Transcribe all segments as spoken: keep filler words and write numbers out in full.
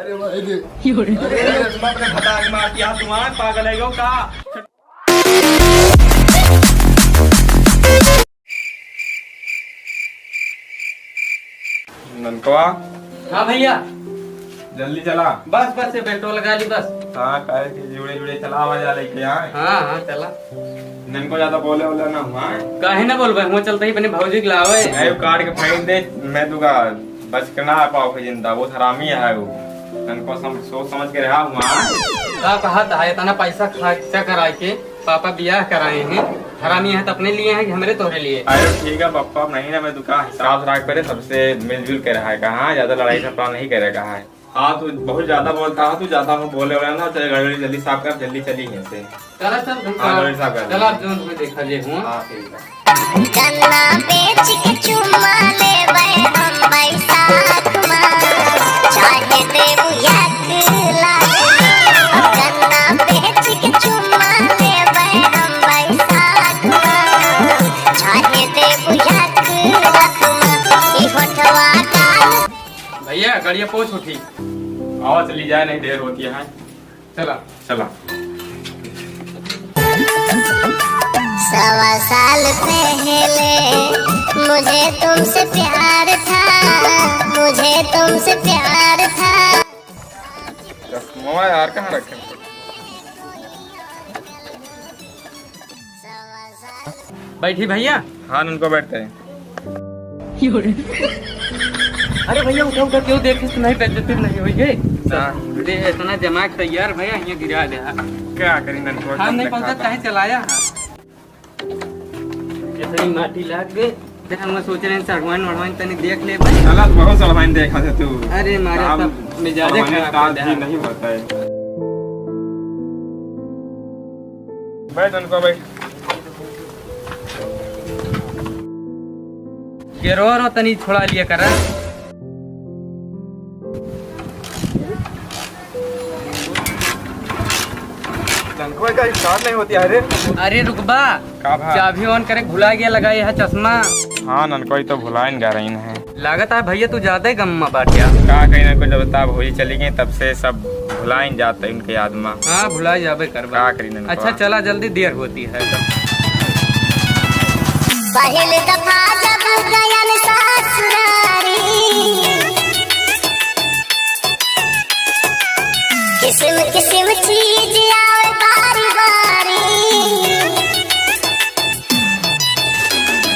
अरे भाई रे। अरे, तुम अपने भतार के मार दिया, तुम आए पागल है का? ननकवा। हाँ भैया। जल्दी चला। बस, बस, ये बेल्टो लगा ली बस। हाँ, काहे कि जुड़े जुड़े चला, आवा जा लेके आए। हाँ, हाँ, चला। ननको ज्यादा बोले वाला ना हुआ है। काहे ना बोलबे, हुआ चलते ही अपने भौजी के लावे। ए, वो काट के फेंक दे, मैं तुका बच के ना आ पाओ फिर जिंदा, बहुत हरामी है वो। ननको सम-, सोच समझ के रहा हुआ। का कहा था, इतना पैसा खर्चा करा के पापा बियाह कराए हैं, हरामी है तो अपने लिए है कि हमरे तोहरे लिए? अरे ठीक है पापा, नहीं ना, मैं तुका हिसाब से रख पहले सबसे मिलजुल के रहा है, कहाँ ज्यादा लड़ाई झगड़ा नहीं करे कहा है। हाँ, तू बहुत ज्यादा बोलता है, तू ज्यादा मुँह बोले वाला ना, चल गाड़ी जल्दी साफ कर, जल्दी चली यहाँ से। चला सर, हम हाँ, चला, गाड़ी साफ कर चला, दे। जो तुम्हें देखा जे हुआ। हाँ, ठीक है। गन्ना बेच के चुम्मा लेबै हम बैसाख मा, चाहे देबू एक लाख। गन्ना बेच के चुम्मा लेबै हम बैसाख मा, चाहे देबू एक लाख। ई होठवा काल भैया, गाड़िया पहुँच उठी। आवा, चली जाए, नहीं देर होती है। चला। चला। सवा साल पहले मुझे तुमसे प्यार था, मुझे तुमसे प्यार था। चश्मा यार कहाँ रखे? बैठी भैया। हाँ, उनको बैठते हैं। अरे भैया, उठा, उठा, क्यों देखे, तुम्हारी बेइज्जती नहीं हुई है? ना। दे, इतना जमा के तैयार भैया, यहाँ गिरा दे। क्या करी ननको, हम नहीं पहुँचा, चाहे चलाया। इतनी माटी लाग गए। हम सोच रहे हैं, सड़वाइन वड़वाइन तनी देख ले भाई। गलत, बहुत सड़वाइन देखा था तू। अरे, मारे काम सब मिजाजे सड़वाइन खराब कर दे। नहीं होता है। बैठ, उनको बैठ। ये रो रो तनी छोड़ा लिया करा। टंकवा का start नहीं होती है रे। अरे रुकबा, का भा? चाबी on करे भुला गया, लगा यह चश्मा। हाँ ननको, ई तो भुलाइन गा रही है। लागत है भैया तू ज्यादा ही गम में बाटिया। का कहीं ना कुछ जब ता भौजी चली गई तब से सब भुलाइन जाते उनके याद में। हाँ भुला जाबे करबा। का करी ननको? अच्छा चला जल्दी देर होती है। पहले दफा जब गयन ससुरारी, किसिम किसिम चीज आवे बारी बारी।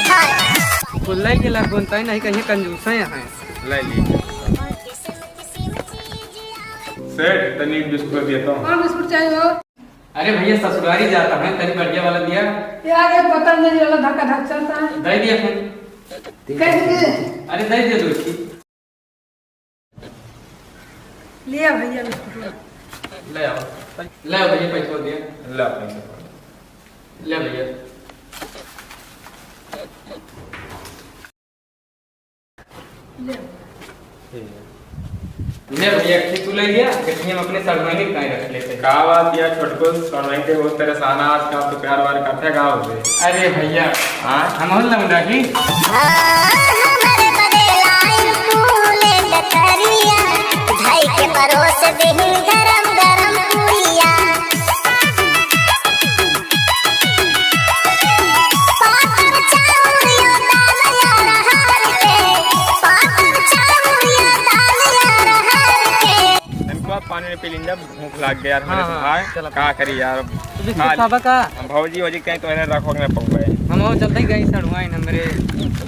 हाय। कुल्लै के लगुन तय नहीं कहीं कंजूस है यहाँ। ले ली। सेठ, तनी बिस्कुट दिया तो। कौन बिस्कुट चाहिए हो? अरे भैया, ससुरारी जाता है, तनी बढ़िया वाला दिया। यार, ये पतंजलि वाला धक्का धक चलता है। दे दिया फिर। कैसे दिए? अरे, दे दिया दो। लिया भैया बिस्कुट। ले आओ। ले आओ भैया, पैसा दिया। ले पैसा। ले भैया। ले। ले भैया, एक ठे तू ले लिया, एक ठे हम अपने सड़वाइन काहे रख लेते हैं। का बात यार, छोटको सड़वाइन के बहुत परेशान है आजकल, तो प्यार वार करते गाँव से। अरे भैया, हाँ? हम और लौंडा की। हाँ, हमारे बदे लाइन तू ले लकड़िया, भाई के परोस दे गरम गरम पूड़िया। इनको आप पानी में पी लीजिए, भूख लाग गया यार मेरे हाँ, से हाँ, भाई। चलो। का करी यार? तू बिस्कुट खा ले। खाबा का? हम भौजी, भौजी कहीं तो इन्हें रखो ना पहुँचे। हम और चलते ही गई सड़वाइन हमरे।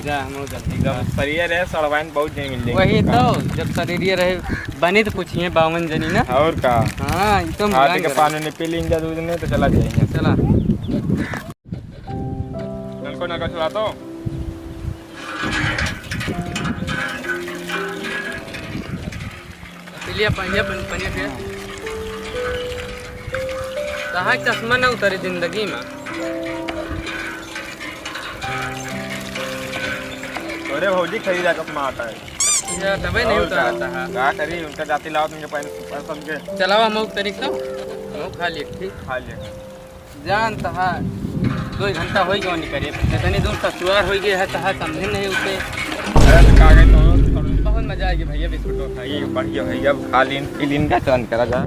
जा, हम और चलते ही जब गई। शरीर रहे, सड़वाइन बहुत जन मिल जाएगी। वही तो, जब शरीर ये रहे, बने तो पूछिए बावन जनी ना। और का? हाँ, ये तो हाँ, भुला देख के गए। पानी नहीं पी लेंगे, दूध नहीं तो चला जाएंगे। चला। नलको नलका चला तो। पी लिया, पी लिया, पन-, पनिया पिया। कहाँ चश्मा ना उतरे जिंदगी में। अरे भौजी खरीदा चश्मा आता है। या तबे नहीं और उतारता का? है। का करी, उनका जाति लाओ तुमके पहन, पसंद के। चलाओ, हम उतरी तो, हम खा लिए, ठीक? खा लिए। जान तहा, दो घंटा होई गवा नहीं करे, इतनी दूर ससुरार होई गए है, तहा समझे नहीं उसे। अरे तो का गए तो, बहुत मजा आएगी भैया, बिस्कुट खाइए, बढ़िया भैया। अब खा लीन, पी लीन का टर्न करा जा।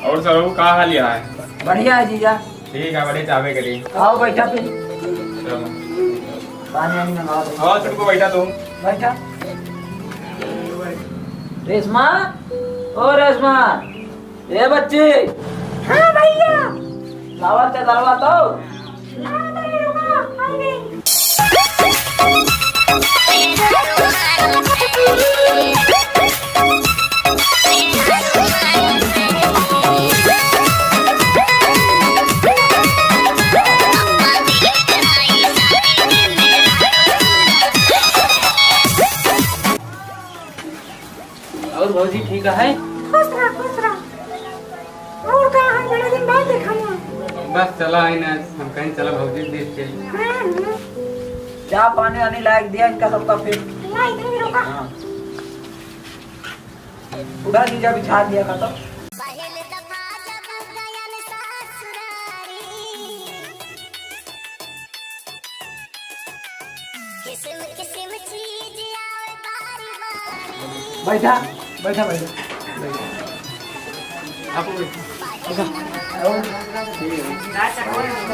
और सरऊ, का हाल है? बढ़िया है जीजा। ठीक है, बड़े चावे करी। आओ, बैठा फिर। चलो। पानी वानी मंगाओ। हाँ, तुमको बैठा तू। बैठा। रेशमा, ओ रेशमा, ए बच्ची। हाँ भैया। लावा ते दरवा तो। और भौजी ठीक है? खुश रह, खुश रह। और का है, बड़ा दिन बाद देखा ना। बस चला है ना, हम कहीं चला भौजी देख के। हाँ, हाँ। चाह पानी वानी लायक दिया इनका सबका फिर। ला, इधर भी रुका। हाँ। उधर जीजा बिछा दिया का तो। बैठा, बैठा, बैठा। आपको बैठा।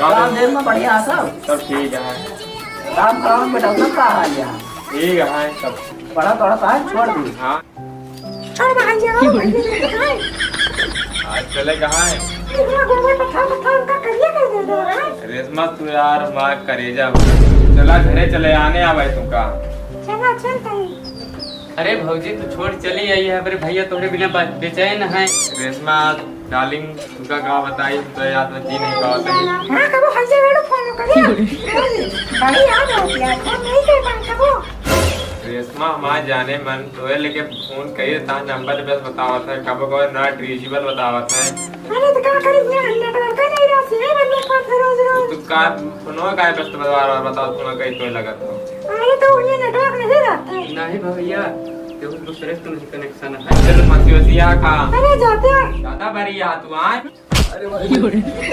राम देव में बढ़िया है सब। सब ठीक है। राम राम बेटा, सब का हाल है? ठीक है सब। पढ़ा तोड़ा का है, छोड़ दी। हाँ। अरे भाई जाओ, भाई जाओ, कहाँ है? आज चले कहाँ है? इतना गोबर पत्थर, पत्थर उनका करिया कर दे दो, हाँ? रेशमा तू यार माँ करेजा हो। चला घरे चले, आने आवे तुमका। चला, चल तनी। अरे भौजी तू छोड़ चली आई है, अरे भैया तोहरे बिना बा-, बेचैन है। रेशमा डार्लिंग तुमका का बताई, हम तो याद में जी नहीं पावत है। हाँ, कबो हंसे वेड़ो फोन करिया। बड़ी याद होती है, फोन नहीं कर पाए कबो। रेशमा हमार जाने मन तोहे लेके फोन करी ता नंबर व्यस्त बतावत है, कबो कबो not reachable बतावत है। अरे तो का करी, यहाँ network नहीं रहती है, बंदे पर रोज रोज। तू का फोनवा का व्यस्त बता, बताओ फोन करी तोहे लगत हो। अरे तो ये network नहीं रहता है। नहीं भैया, केहू दूसरे से तुमसे connection है। चल मसी वसी यहाँ का। अरे जाते हैं। ज्यादा बारी यहाँ तू आए। अरे भाई,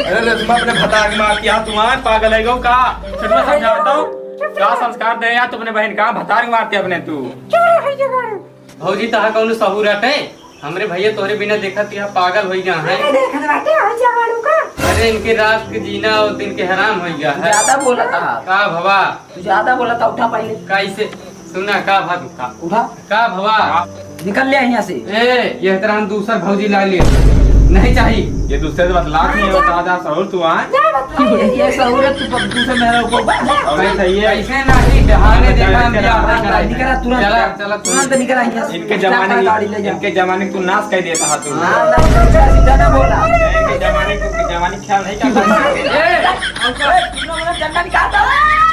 अरे रेशमा अपने भतार के मारती है, तू आए पागल है गो का? छोटवा समझाता हूँ। क्या संस्कार दे यार तू अपने बहन का? भतार के मारती है अपने तू। चुप रहो, ये करो। भौजी तहा कौनो सहूर हटे? हमरे भैया तोहरे बिना देखत यहाँ पागल होइ गया है। अरे देखत बाटे, हो जवानों का। अरे इनके रात के जीना और दिन के हराम होइ गया है। ज्यादा बोला था। का भवा? तू ज्यादा बोला था, उठा पहले। कैसे? सुना का भा तू का? उठा। का भवा? निकल ले यहाँ से। ए, ये तरह हम दूसर भौजी ला लिए। नहीं चाहिए। ये दूसरे से बतला नहीं होता, आधा सहूर तू आ। क्या बतला? ये, ये सहूर है, तू प-, दूसरे मेहरा को बा-, अबे सही है। कैसे नहीं? जहाने देखा हम क्या निकल आ, तुरंत। चला, चला, तुरंत निकल आ यहाँ से। इनके जमाने की, गाड़ी ले जा। इनके जमाने को नाश कर देता है तू। हाँ, ना, ना, ना, सीधा ना बोला। इनके जमाने को, जमाने ख्याल नहीं करता। ए, अंकल, तुम लोग डंडा निकालता है।